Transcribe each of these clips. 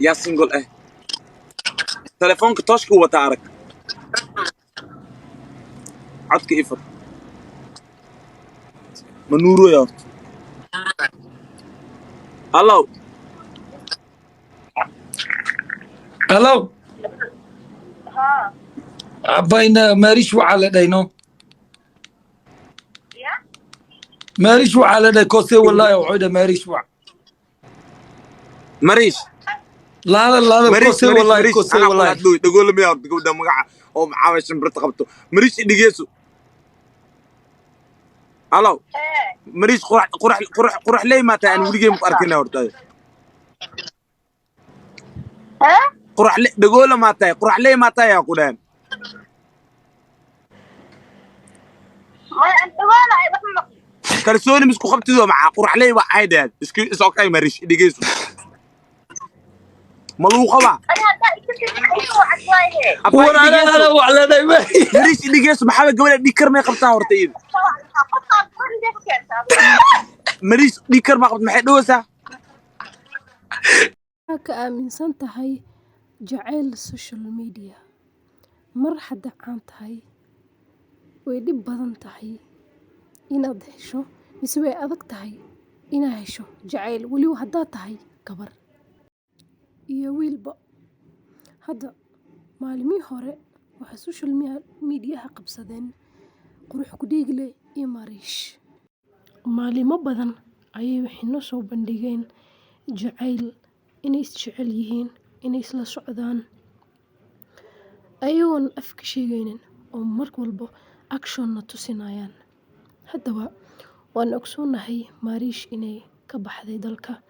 Yaa single ah, telefoonka tooshka u wataa, arag codka ifur. Ma nuuroya horta? Hallow. Hello. Bayna Marish waxaa la dhahay no. Marish waxaa la dhahay kose, wallahi wuxuu dhahay Marish wac. Marish. Laada laada. Marish. Kose. Marish. Wallahi. Marish. Kose. Anaa kula wallahi. Hadlooy dhagoole miyaa horta gabadha magaca oo maxaa shimbirta qabto? Marish, dhegeyso. Hallow Marish, qurax qurax qurax qurax ley maa tahay? Aan weligey maku arkina horta. Qurax le dhagoole maa tahay? Qurax ley maa tahay yaa ku dhahan? Kalsooni misku qabtido maxaa qurax ley waa ay dhahan iska is okay. Marish, dhegeyso, ma lagu qabaa? Abaa. War ana dhegeyso. Ana wax la dhahay. Marish, dhegeyso, maxaa gabadha dhiig kar may qabtaa horta iyada? Marish, dhiig kar ma qabta? Maxay dhawaysaa? Maxaa ka aaminsan tahay jacayl social media? Mar hadda caan tahay, way dhib badan tahay inaad hesho, mise way adag tahay inaad hesho jacayl, weliba haddaad tahay gabar iyo wiilba. Hadda maalmihii hore waxaa social media-ha qabsadeen Qurux ku Dhiigle iyo Marish. Maalimo badan ayay waxay noo soo bandhigeen jacayl, inay is jecel yihiin, inay isla socdaan, ayagoon af ka sheegaynin oo mar walbo action na tusinayaan. Haddaba waan ogsoonahay Marish inay ka baxday dalka,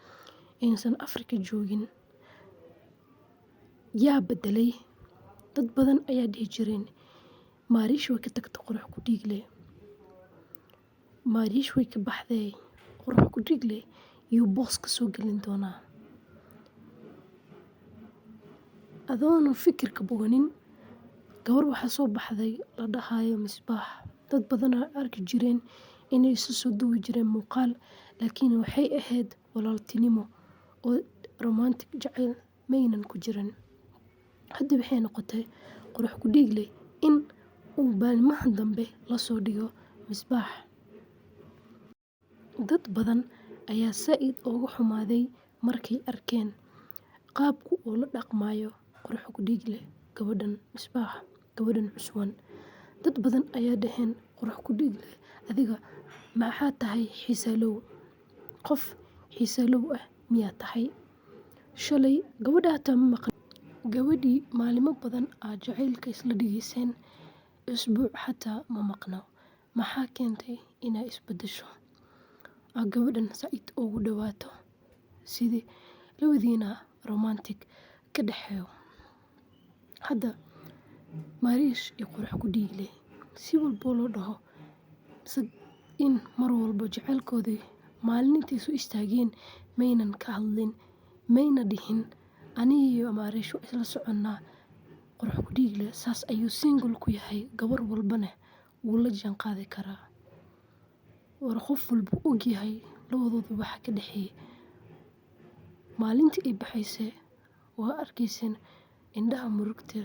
aysan Afrika joogin. Yaa bedelay? Dad badan ayaa dhihi jireen Marish way ka tagtay Qurux ku Dhiigle, Marish way ka baxday, Qurux ku Dhiigle yuu boos ka soo gelin doonaa. Adoona fikirka boganin, gabar waxaa soo baxday la dhahayo Misbaax. Dad badan aa arki jireen inay isu soo duubi jireen muuqaal, laakiin waxay ahayd walaaltinimo oo romantic jacayl maynan ku jirin. Hadda waxay noqotay Qurux ku Dhiigle in uu maalmahan dambe la soo dhigo Misbaax. Dad badan ayaa saaid uga xumaaday markay arkeen qaabku uu la dhaqmayo Qurux ku Dhiigle gabadhan Misbaax, gabadhan cuswan. Dad badan ayaa dhaheen, "Qurux ku Dhiigle, adiga maxaa tahay? Xiisalow, qof xiisalow ah miyaa tahay? Shalay gabadha hataa ma maqan. Gabadhii maalimo badan aa jacaylka isla dhigeyseen, isbuuc xataa ma maqno. Maxaa keentay inay isbedesho, aa gabadhan saaid ugu dhawaato, sidii labadiina romantic ka dhexeeyo?" Hadda Marish iyo Qurux ku Dhiigle, si walbo loo dhaho in mar walbo jacaylkoodii maalintii isu istaageen maynan ka hadlin, mayna dhihin aniga iyo Marish waa isla soconnaa. Qurux ku Dhiigle saas ayuu single ku yahay, gabar walbana wuu la jaan qaadi karaa. War qof walba og yahay labadooda waxa ka dhexeeyay. Maalintii ay baxaysay waa arkayseen indhaha murugta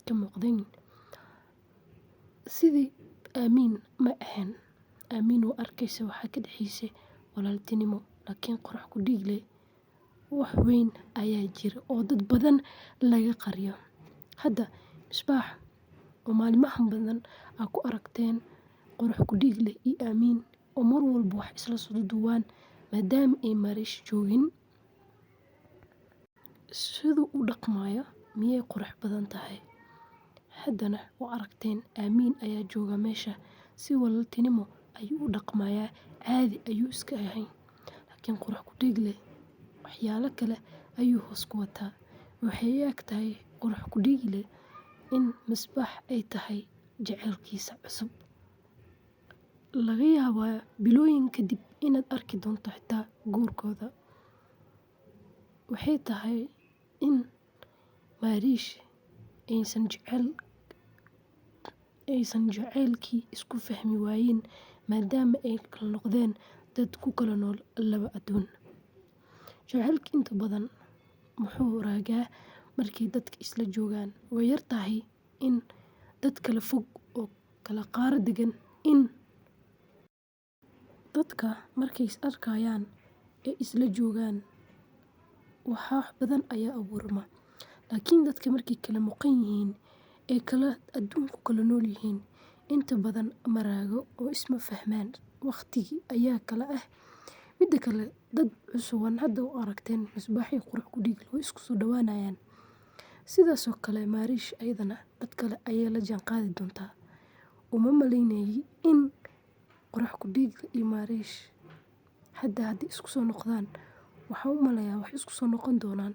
ka muuqdeen. Sidii Aamiin ma ahayn. Aamiin waa arkaysa waxaa ka dhexeysay walaaltinimo, laakiin Qurux ku Dhiigle wax weyn ayaa jira oo dad badan laga qariyo. Hadda Misbaax oo maalimahan badan aa ku aragteen Qurux ku Dhiigle iyo Aamiin oo mar walba wax isla soo duwaan, maadaama ay Marish joogin, siduu u dhaqmayo miyay qurux badan tahay? Haddana waa aragteen, Aamiin ayaa jooga meesha, si walaaltinimo ayuu u dhaqmayaa, caadi ayuu iska yahay, laakiin Qurux ku Dhiigle waxyaalo kale ayuu hoos ku wataa. Waxay u eg tahay Qurux ku Dhiigle in Misbaax ay tahay jacaylkiisa cusub. Laga yaabaa bilooyin kadib inaad arki doonto xitaa guurkooda. Waxay tahay in Marish aysan jacaylkii isku fahmi waayeen, maadaama ay kala noqdeen dad ku kala nool laba adduun. Jacaylka inta badan Muxuu raagaa markay dadka isla joogaan. Way yartahay in dad kala fog oo kala qaar degan in dadka markay is arkayaan ee isla joogaan wax badan ayaa abuurma. Laakiin dadka markay kala maqan yihiin ee kala adduunku kala nool yihiin, inta badan maraago oo isma fahmaan waqtigi ayaa kala ah. Midda kale, dad cusuban hadda u aragteen Misbah iyo Qurux ku Dhiigle way isku soo dhawaanayaan. Sidaas oo kale Maariish ayadana dad kale ayay la jaan qaadi doontaa. Uma malaynayay in Qurux ku Dhiigle iyo Maariish hadda haddii isku soo noqdaan, waxaan u malayaa wax isku soo noqon doonaan.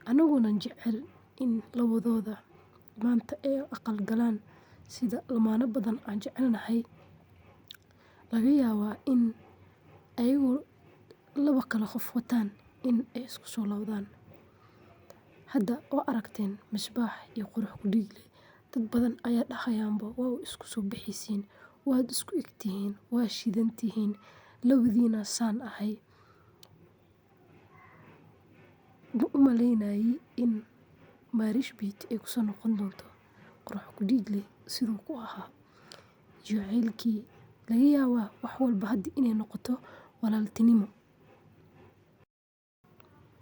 Anaguna jecel in labadooda maanta ay aqal galaan sida lamaano badan aan jecelnahay. Laga yaabaa in ayagu laba kala qof wataan in ay isku soo lawdaan. Hadda oo aragteen Misbah iyo Qurux ku Dhiigle, dad badan ayaa dhahayaanba waa isku soo bixisiin, waad isku egtihiin, waa shidantihiin, labadiina saan ahay. Ma u malaynayay in Maariish Beauty ay ku soo noqon doonto Qurux ku Dhiigle siduu ku ahaa jacaylkii. Laga yaabaa wax walba hadda inay noqoto walaaltinimo.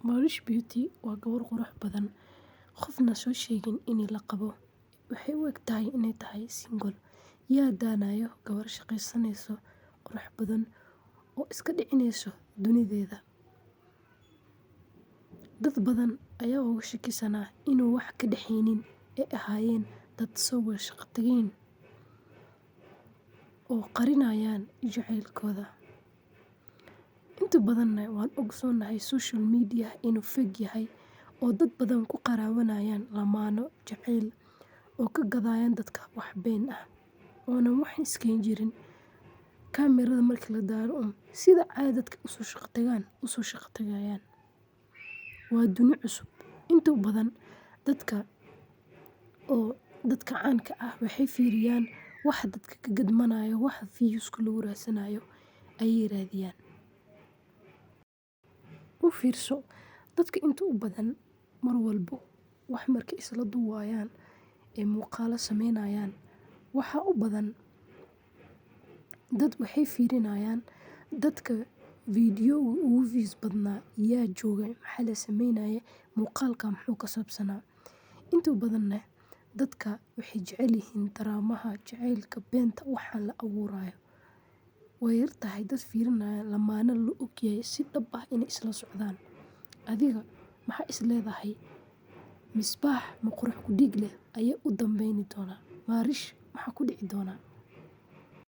Maariish Beauty waa gabar qurux badan, qofna soo sheegin in la qabo. Waxay u egtahay inay tahay single. Yaa daanayo gabar shaqaysanayso qurux badan oo iska dhicinayso dunideeda. Dad badan ayaa uga shakisanaa inuu wax ka dhaxaynin ee ahaayeen dad soo wada shaqo tageen oo qarinayaan jacaylkooda. Inta badanna waan ogsoonahay social media inuu fog yahay oo dad badan ku qaraabanayaan lamaano jacayl oo ka gadayaan dadka wax been ah oona wax iskayn jirin. Kaamirada markii la daaro sida caadi dadka u soo shaqo tagaan u soo shaqo tagayaan. Waa duni cusub. Inta badan dadka oo dadka caanka ah waxay fiiriyaan wax dadka ka gadmanayo, wax views ku lagu raadsanayo ayay raadiyaan. U fiirso dadka inta u badan mar walbo wax markay isla duwayaan ee muuqaalo sameynayaan. Waxa u badan dad waxay fiirinayaan dadka video ugu views badnaa yaa joogay maxaa la sameynaya muuqaalka muxuu ka saabsanaa. Inta badanna dadka waxay jecel yihiin daraamaha jacaylka beenta waxaan la abuurayo. Way yartahay dad fiirinaya lamaane la ogyahay si dhab ah inay isla socdaan. Adiga maxaa is leedahay? Misbah ma Qurux ku Dhiigle ayaa u dambeyn doona? Maariish maxaa ku dhici doona?